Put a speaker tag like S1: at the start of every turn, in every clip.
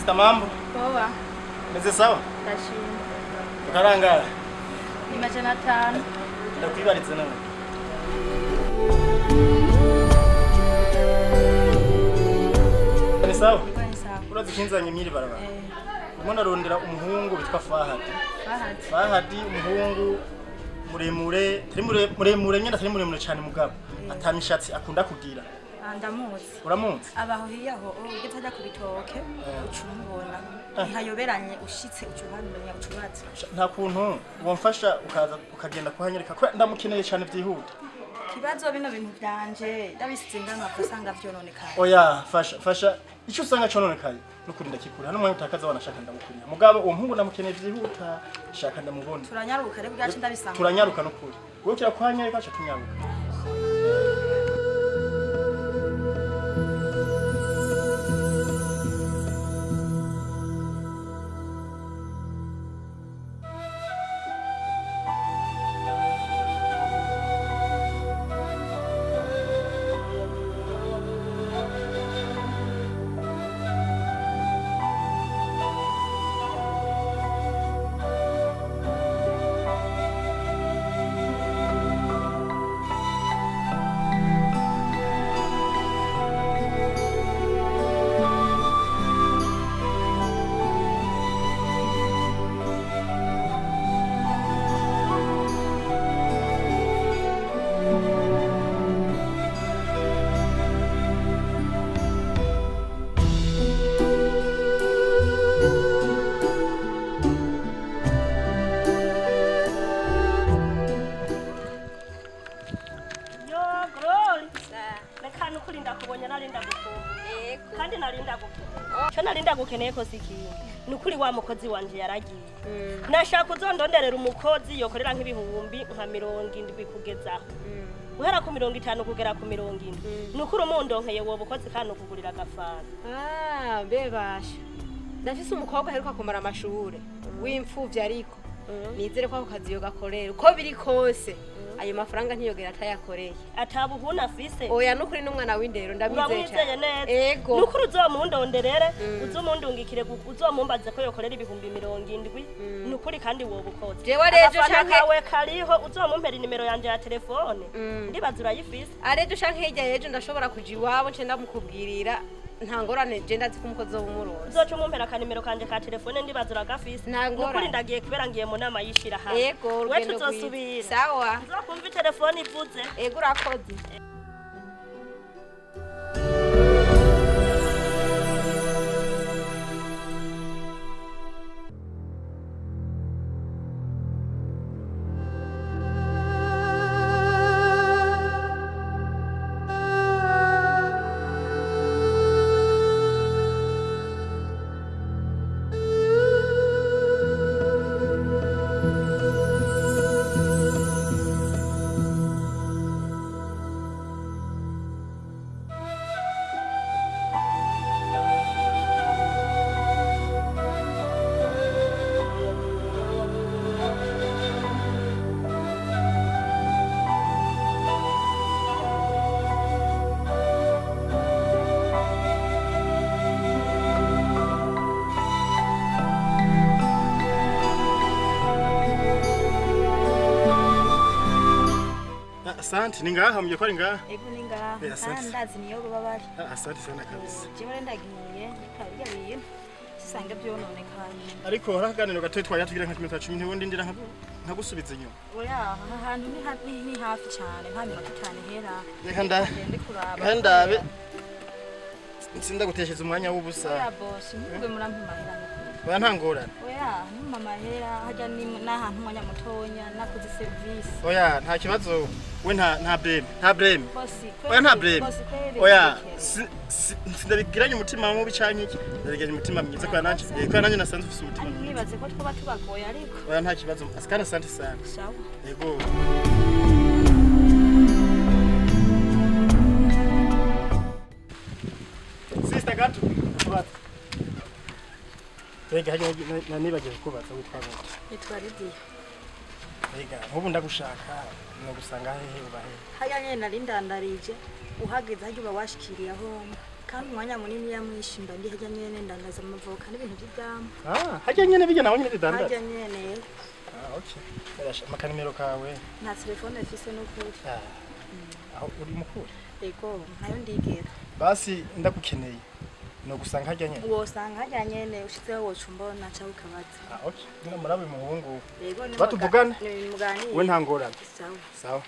S1: Sister, mambo?
S2: Poa,
S1: Meze sawa?
S2: ndashima.
S1: Ukarangara.
S2: Ni 500.
S1: Ndakwibariza nawe. Ni sawa?
S2: Ni sawa.
S1: Urazi kinzanye mwiri barabara. Ndimo ndarondera umuhungu witwa Fahadi.
S2: Fahadi.
S1: Fahadi umuhungu muremure, atari muremure nyine, atari muremure cyane mugabo. Atamishatsi akunda kugira.
S2: Ah, ndamuzi.
S1: Uramuzi?
S2: Abaho hiyaho ugeze ajya ku bitoke uca umubona. Ntihayoberanye, ushitse uca uhamenya, uca ubaza.
S1: Nta kuntu wamfasha ukaza ukagenda kuhanyereka ko ndamukeneye cyane byihuta?
S2: Kibazo bino bintu byanje ndabisize ngana usanga vyononekaye.
S1: Oya, fasha fasha, icyo usanga cononekaye nukuri ndakikura hano mwanya utakaza wanashaka ndamukurira. Mugabo uwo muhungu ndamukeneye byihuta, shaka ndamubona.
S2: Turanyaruka rero bwacu ndabisanga.
S1: Turanyaruka nukuri. Wowe kira kuhanyereka aca tunyaruka.
S3: Yo, Glory. Reka nukuri ndakubonye, nari ndagukumbuye. Kandi nari ndagukeneye. Cyo nari ndagukeneye ko si ikindi. Nukuri wa mukozi wanje yaragiye. Nashaka uzondonderera umukozi yokorera nk'ibihumbi nka 70 kugeza aho. Guhera ku 50 kugera ku 70. Nukuri umundonkeye wowe bukozi kandi ukugurira agafana.
S4: Ah, mbebasha. Ndafise umukobwa aheruka kumara amashure w'imfuvyi, ariko nizere ko ako kazi yogakorera uko biri kose ayo mafaranga ntiyogera atayakoreye.
S3: Atabuhuna afise.
S4: Oya, nukuri n'umwana w'indero, ndamwizeye
S3: Uramwizeye
S4: cane.
S3: neza?
S4: Ego.
S3: Nukuri uzomundonderere, uzomundungikire, uzomumbaze ko yokorera ibihumbi 70, nukuri kandi woba ukoze.
S4: Jewe rero
S3: Agafana
S4: canke
S3: kawe kariho, uzomumpera inimero yanje ya telefone, ndibaza urayifise.
S4: Arejo canke hirya y'ejo ndashobora kuja iwabo nce ndamukubwirira, nta ngorane, je ndazi ko umukozi w'umuronse.
S3: Uzoca umumpera akanimero kanje ka telefone, ndibaza uragafise.
S4: Nta ngorane.
S3: Nukuri ndagiye kubera ngiye mu nama y'ishirahamwe.
S4: Ego,
S3: We
S4: urugendo rwiza.
S3: tuzosubira.
S4: Sawa.
S3: Uzokumva itelefone ivuze.
S4: Ego, urakoze.
S1: Ah, asante, ni ngaha mugiye ko ari ngaha?
S2: Ego, ni ngaha.
S1: Eh, asante.
S2: Kandi ndazi niyo baba bari.
S1: Ah, asante sana kabisa.
S2: Jewe rero ndagiye ndikaba bintu sisanga vyononekaye.
S1: Ariko hari akaganiro gato twari tugira nka kilometero 10, ntiwundi ndira nkagusubiza inyuma.
S2: Oya, aha hantu ni hafi cyane, nta minota 5 ihera.
S1: Reka nda
S2: Ngende kuraba.
S1: reka ndabe. Sinda guteshereza umwanya w'ubusa.
S2: Oya bosi, ntimugwe murampa amahera nukuri.
S1: Oya, nta ngorane.
S2: Oya, ntimumpe amahera, harya ni n'ahantu umwanya mutonya nakoze serivisi.
S1: Oya, nta kibazo. We nta blame, nta blame.
S2: Bosi,
S1: Oya, nta blame.
S2: Bosi, kweri.
S1: Oya, sindabigiranye umutima mubi canke iki. Ndabigiranye umutima mwiza kwa nanje. Kwa nanje nasanze ufise umutima
S2: Ariko
S1: mwiza.
S2: mwibaze ko twoba tubagoye ariko.
S1: Oya, nta kibazo. Asikana, asante sana.
S2: Sawa.
S1: Yego. Sister, gato. Kubaza. Rega hajya nanibagiwe kukubaza, witwa gute?
S2: Nitwa Lidiya.
S1: Rega nk'ubu ndagushaka nogusanga hehe, uba hehe?
S2: Harya nyene nari ndandarije, uhageze harya uba washikiriye aho mba. Kandi umwanya munini yamwishimba ndi harya nyene ndandaza amavoka n'ibintu vy'ivyamwa.
S1: Ah, harya nyene bijya nawe nyene bidandaza.
S2: Harya nyene.
S1: Ah, okay. Barasha amakanimero kawe.
S2: Nta telefone mfise n'ukuri.
S1: Ah. Aho uri mukuru.
S2: Ego, ntayo ndigera.
S1: Basi ndagukeneye. No gusanga harya nyene.
S2: Wosanga harya nyene ushitseho woca umbona canke ukabaza.
S1: Ah, okay. Ngina murabe muhungu.
S2: Ego, ni
S1: Batuvugane?
S2: Ni muganire.
S1: We nta ngorane.
S2: Sawa.
S1: Sawa.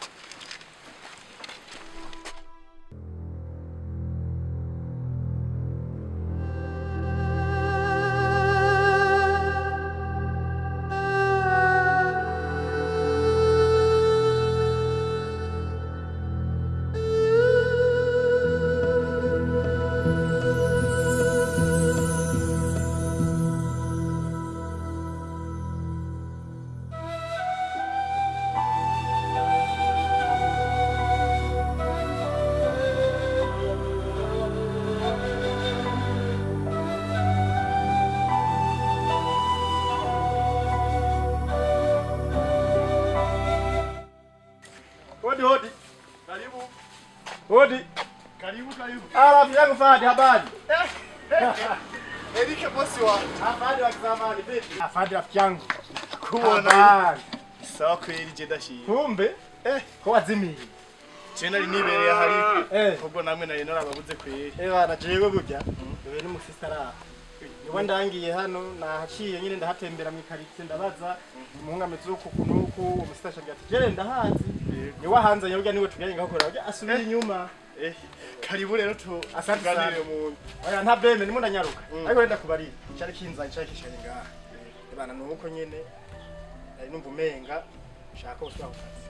S1: Hodi hodi.
S5: Karibu.
S1: Hodi.
S5: Karibu karibu.
S1: Ah, rafiki yangu Fadi, habari?
S5: Erike bosi wangu.
S1: Ah, Fadi wa kizamani vipi? Ah, Fadi rafiki yangu.
S5: Kubona.
S1: Habari.
S5: Sawa kweli je ndashimye.
S1: Kumbe ko wazimiye.
S5: Je nari nibereye ahari.
S1: Eh.
S5: Ubwo namwe nari narababuze kweli.
S1: Eh bana jewe burya. Wewe n'umusista araha. Niwe ndangiye hano nahaciye nyine ndahatembera mu ikaritsiye ndabaza umuhungu ameze uku kunuku umusista acambwira ati jere ndahazi. Niwe ahanze burya niwe tuganye ngakora burya asubira inyuma.
S5: Eh, karibu rero tu
S1: Asante
S5: tuganire
S1: sana.
S5: mu
S1: Oya nta bleme ndimo ndanyaruka. Ariko wenda kubarira. Cyari kinzanye cyari kishaye ngaha. Eh bana nuko nyene nari numva umenga nshaka gusubira ku kazi.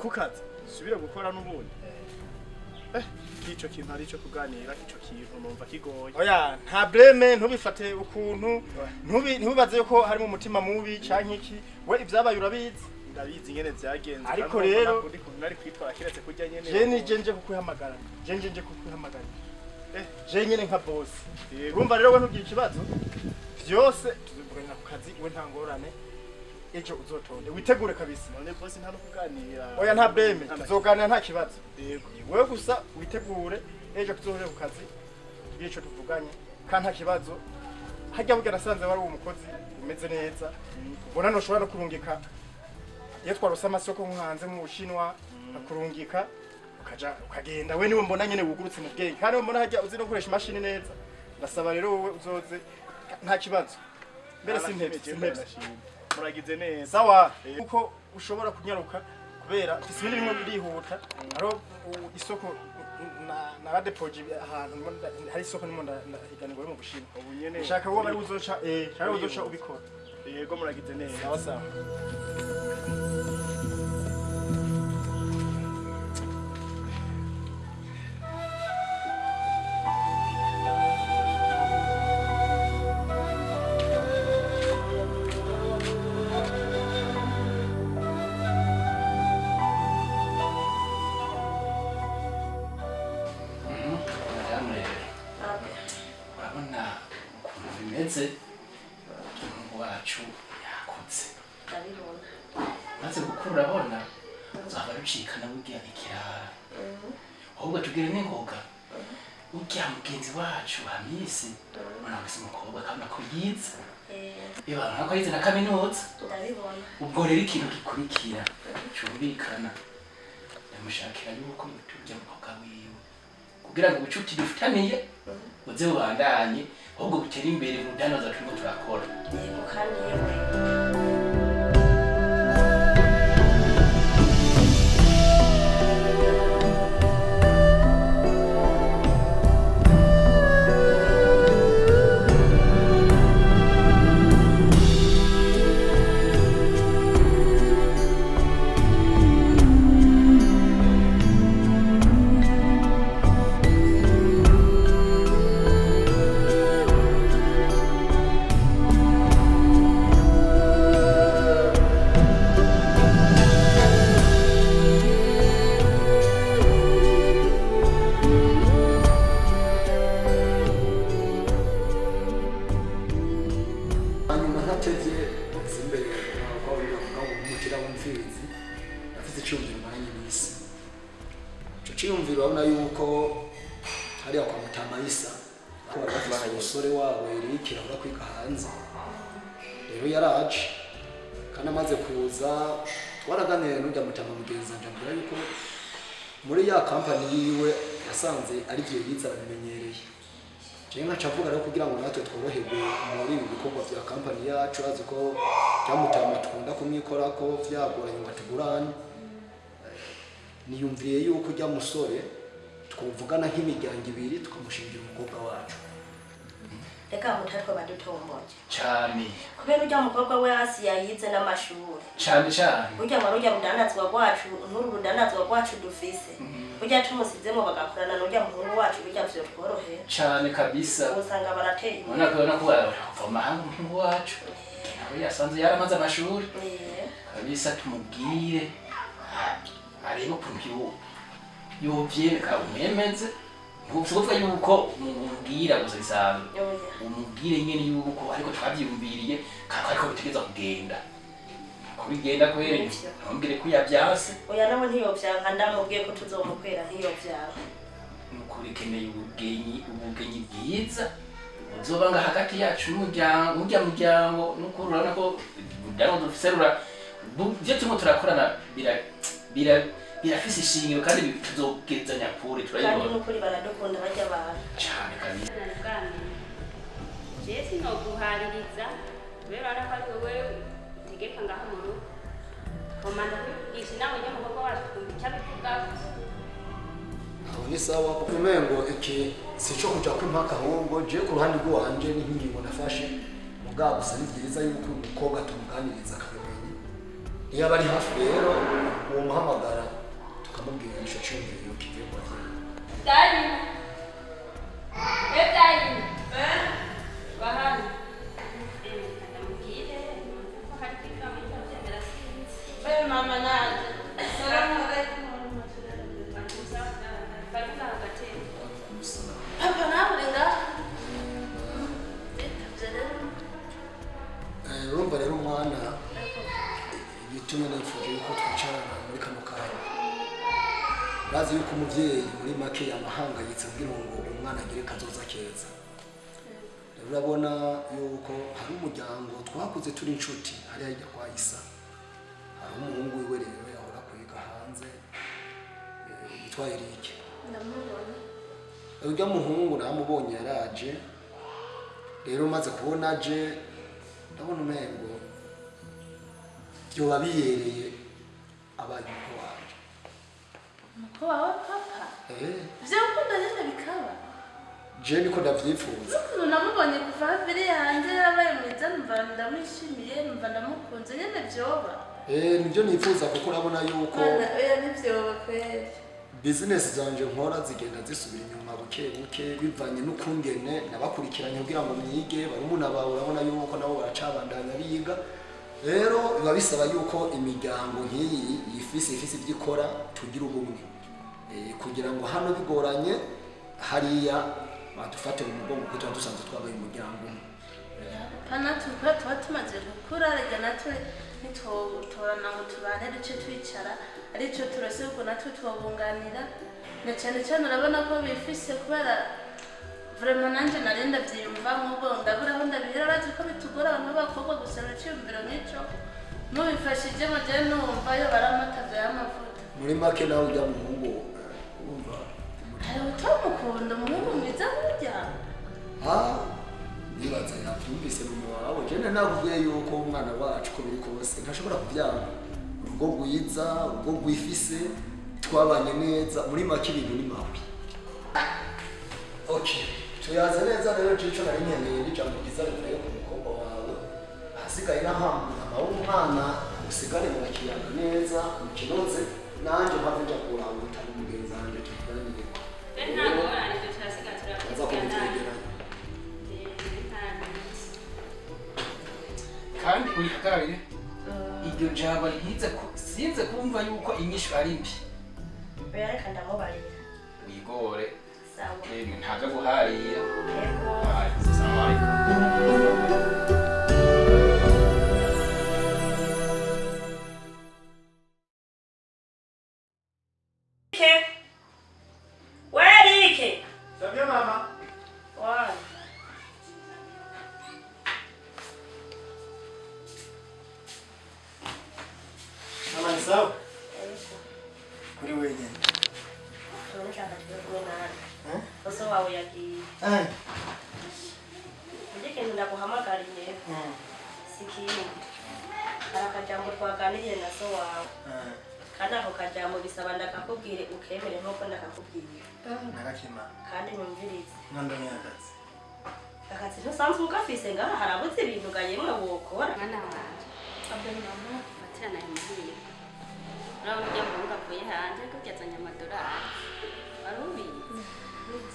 S5: kukazi. Subira gukora n'ubundi. Eh, ico kintu ari ico kuganira, ico kintu numva kigoye.
S1: Oya nta bleme ntubifate ukuntu ntubibaze yuko harimo umutima mubi canke iki we ibyabaye urabizi.
S5: Ndabizi ingene vyagenze.
S1: Ariko
S5: kandi
S1: rero-
S5: numva nakundi nari kwitwara kiretse kurya nyene.
S1: Je ni je nje kukuhamagara je nje nje kukuhamagara je nyene nka boss.
S5: Yego.
S1: Urumva rero we ntugire ikibazo vyose tuzivuganira ku kazi we nta ngorane ejo uzotonde witegure kabisa.
S5: None bosi nta no kuganira.
S1: Oya nta bleme
S5: Nta na-
S1: tuzoganira nta kibazo.
S5: Yego.
S1: Wewe gusa witegure ejo tuzohurire ku kazi tugire ico tuvuganye kandi nta kibazo. Harya burya nasanze wari uwo mukozi umeze neza ubona ntushobora no kurungika iyo twarose amasoko nko hanze mu Bushinwa akurungika ukaja ukagenda we niwe mbona nyene wugurutse mu bwenge kandi mbona harya uzi no gukoresha imashini neza. Ndasaba rero wowe uzoze nta kibazo mbere sintevye sintevye.
S5: Ndashimye. Muragize neza.
S1: Sawa kuko ushobora kunyaruka kubera mfise ibindi bimwe birihuta haro isoko naradepoje ahantu hari isoko ndimo ndahiganirwa yo mu Bushinwa.
S5: Ubu nyene.
S1: Nshaka wowe bari uzoca nshaka uzoca ubikora.
S5: Yego muragize neza.
S1: Sawa sawa.
S6: Madamu rero urabona ukuntu bimeze, umuhungu wacu yakutse
S3: Ndabibona.
S6: maze gukura urabona uzaba rucikana burya ikirara ahubwo tugire n'ingoga burya mugenzi wacu Hamisi urabona umukobwa akabona ko yize ibanga ko yize na kaminuza.
S3: Ndabibona.
S6: Ubwo rero ikintu gikurikira cyumvikana ndamushakira yuko tujya mukobwa wiwe kugira ngo ubucuti dufitaniye buze bubandanye ahubwo butere imbere mu byanozwa turimo turakora.
S3: Yego kandi yewe.
S7: Hanyuma ntatevye imbere kwa bavuga ngo umukira w'imfizi afite icyumviro maranye iminsi. Ico cyumviro urabona yuko Hariya kwa Mutamayisa ko bari bafise umusore wabo Eric ahora kwiga hanze. Rero yaraje, kandi amaze kuza twaraganiriye n'urya mutama mugenzi wanje, ambwira yuko muri ya kampani yiwe yasanze ari byo yize, arabimenyereye. Jewe nkaca mvuga rero kugira ngo natwe tworoherwe muri ibi bikorwa vya kampani yacu, azi ko byamutama tukunda kumwikorako, vyagoranye ngo atugurane. Niyumviriye yuko ujya musore twuvugana nk'imiryango ibiri, tukamushingira umukobwa wacu.
S3: Reka mutatwe badutomboje.
S6: Cyane.
S3: Kubera urya mukobwa we hasi yayize n'amashuri.
S6: Cyane cyane.
S3: Burya wari urya rudandazwa rwacu, n'uru rudandazwa rwacu dufise, burya tumusizemo bagakorana n'urya muhungu wacu, burya vyotworohera.
S6: Cyane kabisa.
S3: Usanga barateye imbere.
S6: Ubona ko kuva mu mahanga umuhungu wacu nawe yasanze yaramaze amashuri. Kabisa, tumubwire arebe ukuntu yovyereka, umwemeze. Ntuvuga yuko umubwira gusa bisanzwe.
S3: Oya.
S6: Umubwire nyene yuko ariko twavyiyumviriye kandi ariko bitegeza kugenda, ko bigenda kweri.
S3: Nivyo.
S6: Ntumbwire ko yavyanse.
S3: Oya, nawe ntiyovyanka, ndamubwiye ko tuzomukwera ntiyovyanka.
S6: Nukuri keneye ubugenyi bwiza buzobanga hagati yacu n'umuryango, urya muryango. Nukuri urabona ko umuryango dufise rura ivyo turimo turakorana birafise ishingiro kandi tuzogezanya kure.
S3: Kandi
S6: Turabibona.
S3: n'ukuri baradukunda barya abantu.
S6: Cane kabisa.
S8: Jewe sinoguhaririza kubera urabona ko ari wowe utegeka ngaha mu rugo. Komanda kubigisha inama y'umukobwa wacu, twumva icyo abivugako.
S7: Aho ni sawa, kuko umengo iki si cyo kuja kw'impaka, ahubwo je ku ruhande rw'iwanje ni nk'ingingo nafashe. Mugabo gusa ni byiza yuko uyu mukobwa tumuganiriza akabimenya. Niyo aba ari hafi rero, uwo muhamagara tukamubwira ico ciyumviro kivuye mu bavyeyi.
S8: Dani! Eh, Dani! Bahani. Ndamubwire ko hari kwiga muri ndabyemera, sinzi.
S9: Wewe mama naje. Salamu alaikum.
S8: Bari ngaho gatebe.
S9: Papa nawe uri ngaho? Bitavye rero.
S7: Urumva rero umwana, igitumye nifuje yuko twicarana muri kano kanya, urazi yuko umuvyeyi muri make yamahangayitse kugira ngo umwana agire kazoza keza. Rero urabona yuko hari umuryango twakuze turi inshuti hariya hirya kwa Isa, hari umuhungu wiwe rero yahora kwiga hanze, yitwa Eric.
S9: Ndamubona.
S7: Urya muhungu namubonye yaraje. Rero maze kubona aje, ndabona umengo vyoba biyereye abaye umukwe wanje.
S9: Umukwe wawe papa?
S7: Eh.
S9: Vyakunda nyene bikaba?
S7: Je niko ndavyifuza.
S9: N'ukuntu namubonye kuva hafi hanze yabaye mwiza, numva ndamwishimiye, numva ndamukunze nyene, vyoba.
S7: Eh, nivyo nifuza, kuko urabona yuko
S9: Mana, oya, ntivyoba kweri.
S7: Bizinesi zanje nkora zigenda zisubira inyuma buke buke, bivanye n'ukungene nabakurikiranye kugira ngo mwige. Barumuna bawe urabona yuko nabo baracabandanya biga. Rero biba bisaba yuko imiryango nk'iyi yifise ifise ibyo ikora tugira ubumwe, kugira ngo hano bigoranye hariya badufate mu mugongo, kuko tuba dusanzwe twabaye umuryango umwe.
S9: Papa, natwe kubera tuba tumaze gukura, rega natwe ntitwotorana ngo tubane duce twicara arico turose, ubwo natwe twobunganira, na cyane cyane urabona ko bifise. Kubera vraiment nanje nari ndavyiyumva nk'ubwo ndabura aho ndabihera. Urazi ko bitugora abantu b'abakobwa gusaba iciyumviro nk'ico, mubifashije jewe numva yo baramata y'amavuta.
S7: Muri make nawe ujya muhungu, urumva.
S9: Hari utamukunda umuhungu mwiza burya?
S7: Ah, nibaza yabyumvise mu wawe. Jene nakubwiye yuko umwana wacu uko biri kose ntashobora kubyanga urugo rwiza, urugo rwifise, twabanye neza. Muri make ibintu ni mabi. Okay, tuyaze neza rero. Cico nari nkeneye n'ijambo ryiza rivuye ku mukobwa wawe. Ahasigaye n'ahamama w'umwana usigare murakiyaga neza mukinoze, nanjye mpave nja kuraba umutari mugenzi wanje tuganire.
S8: Nta ngorane, ibyo turasiga.
S7: Aza kubitwegeranya.
S6: Kandi urihagararire iryo jambo, ntize sinze kumva yuko inyishu ari mbi.
S3: Oya, reka ndamubarira.
S6: Wigore.
S3: Sawa.
S6: Emwe, ntabyo guharira.
S3: Yego.
S6: Aye, salamu alaikum.
S3: Ke. Werike.
S1: Savio. Sawa, kuri wenyine.
S3: None ushaka tube kumwe nawe?
S1: Eh?
S3: So wawe yagiye.
S1: Eh.
S3: Ujye ikintu ndaguhamagariye si ikindi, hari akajambo twaganiriye na so wawe, kandi ako kajambo bisaba ndakakubwire ukemere nk'uko ndakakubwiye.
S1: Nagakima.
S3: Kandi nyumvirize.
S1: Nandonye akazi.
S3: Akazi ntusanzwe ugafise ngaha, harabuze ibintu ga yemwe wokora.
S8: Mwana wanje, fatirana aya mahirwe. Urabona ujya muhungu avuye hanze ariko byazanye amadolari, wari ubizi?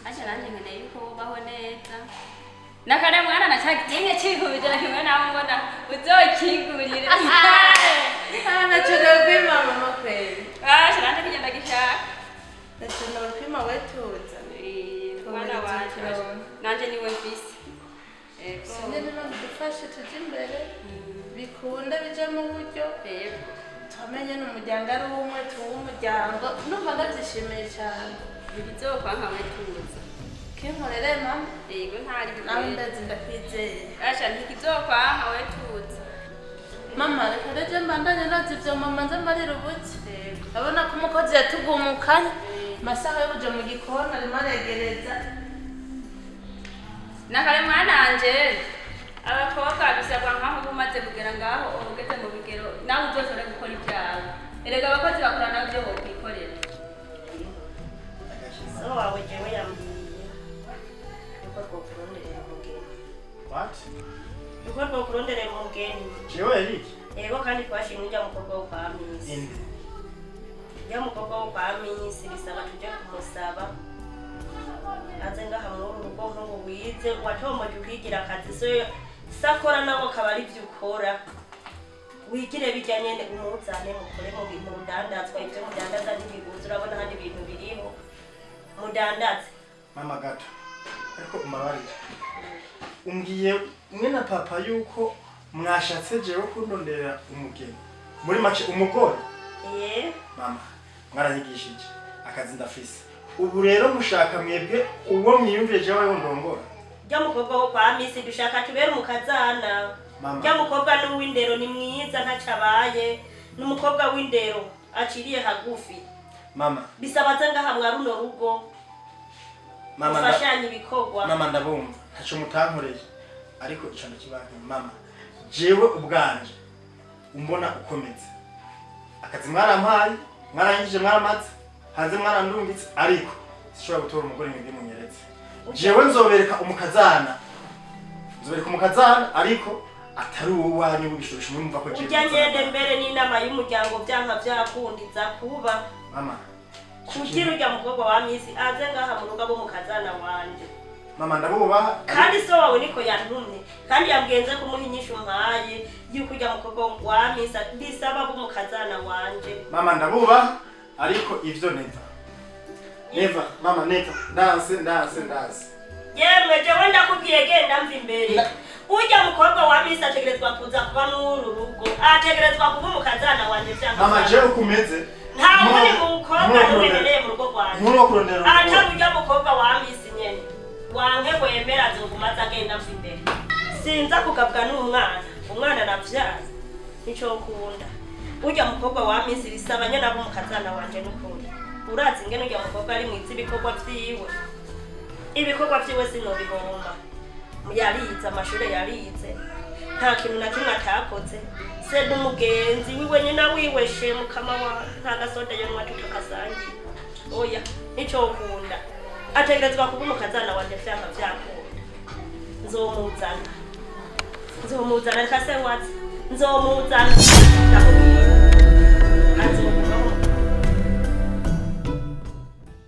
S8: Aje nanjye nkeneye yuko wubaho neza nakare mwana na cya gitenge cy'ibihumbi 100 kimwe nawe mbona uzokigurire.
S9: Ntacyo nokwima mama kweli.
S8: Asha, nanjye kugenda gishaka.
S9: Ntacyo nokwima, we tuza.
S8: Mwana wanje, nanjye niwe mfise. Ego.
S9: Sinzi niba bidufashe tujye imbere, bikunde bije mu buryo, twamenye n'umuryango ari umwe, tuwe umuryango. Numva ndabyishimiye cyane.
S8: Ntibizokwanka, we tuza.
S9: Kinkorere mama.
S8: Yego, ntari.
S9: Nawe ndazi, ndakwizeye.
S8: Asha, ntikizokwanka, we tuza.
S9: Mama, reka reje mbandanye noza ivyo mama, nze marira ubuki. Urabona ko umukozi yatugumukanye, amasaha yo kuja mu gikoni arimo aregereza.
S8: Nakare mwananje, abakobwa bisabwa nkaho uba umaze kugera ngaho, uba ugeze mu bigero nawe uzoshobore gukora ibyawe. Erega abakozi bakora nawe ibyo bokwikorera.
S3: So wawe jewe yambwiye yuko twokuronderera umugeni.
S1: What?
S3: Yuko twokuronderera umugeni.
S1: Jewe Eric?
S3: Yego, kandi twashimye ujya mukobwa wo kwa Misi.
S1: Inde?
S3: Ujya mukobwa wo kwa Misi, bisaba tuje kumusaba aze ngaha muri uru rugo. Nk'ubu wize, watomboje ukigira akazi, so sakora nawe akaba ari byo ukora, wigire bijya nyene, umuzane mukore mu bintu mudandazwa. Ibyo mudandaza ntibiguze, urabona hano ibintu biriho mudandaze.
S1: Mama, gato, ariko umbabarire, umbwiye mwe na papa yuko mwashatse jewe kundondera umugeni, muri make umugore?
S3: Ye.
S1: Mama, mwaranyigishije, akazi ndafise. Ubu rero mushaka mwebwe uwo mwiyumviye jewe ndongora?
S3: Rya mukobwa wo kwa Misi dushaka tubere umukazana.
S1: Mama.
S3: Rya mukobwa ni uw'indero, ni mwiza, ntaco abaye, ni umukobwa w'indero aciriye hagufi.
S1: Mama.
S3: Bisaba aze ngaha mwa runo rugo.
S1: Mama,
S3: ufashanye ibikorwa.
S1: Mama, ndabumva, ntaco mutankoreye, ariko ico ndakibanka. Mama, jewe ubwanje umbona ukomeze, akazi mwarampaye, mwarangije, mwaramaze hanze, mwarandungitse, ariko sishobora gutora umugore mwebwe munyeretse. Jewe nzobereka umukazana, nzobereka umukazana, ariko atari uwo wanyu w'ibishusho mwumva ko jewe
S3: Urya nyene mbere n'inama y'umuryango, vyanka vyakundiza kuba
S1: Mama.
S3: kugira urya mukobwa wa Misi aze ngaha mu rugo abo mukazana wanje.
S1: Mama, ndabubaha.
S3: Kandi so wawe niko yantumye, kandi yambwiye kumuha inyishu mpaye yuko urya mukobwa wa Misi bisaba bo mukazana wanje.
S1: Mama, ndabubaha, ariko ivyo never, never, mama, never. Ndanse, ndanse, ndanse.
S3: Yemwe, jewe ndakubwiye, genda mva imbere. Urya mukobwa wa Misi ategerezwa kuza kuba mw'uru rugo, ategerezwa kuba umukazana wanje vyanga.
S1: Mama, jewe uko umeze
S3: Nta wundi mukobwa n'umwe mu rugo rwanje
S1: nk'uwo kurondera
S3: atari
S1: umugore.
S3: Urya mukobwa wa Misi nyene, wanke wemera, azoguma aza. Agenda mva imbere, sinza kugabwa n'umwana, umwana navyaye nico nkunda. Urya mukobwa wa Misi bisaba nyene abo umukazana wanje n'ukuri. Urazi ingene urya mukobwa ari mwiza, ibikorwa vyiwe, ibikorwa vyiwe sinobihomba. Yarize amashure, yarize, nta kintu na kimwe atakoze. Se n'umugenzi wiwe, nyina wiwe, shemukama wa nta gasoda yonywa tutakasangiye. Oya, nico ukunda, ategerezwa kuba umukazana wanje vyanka vyakunda. Nzomuzana, nzomuzana, reka se watsi, nzomuzana, ndakubwira.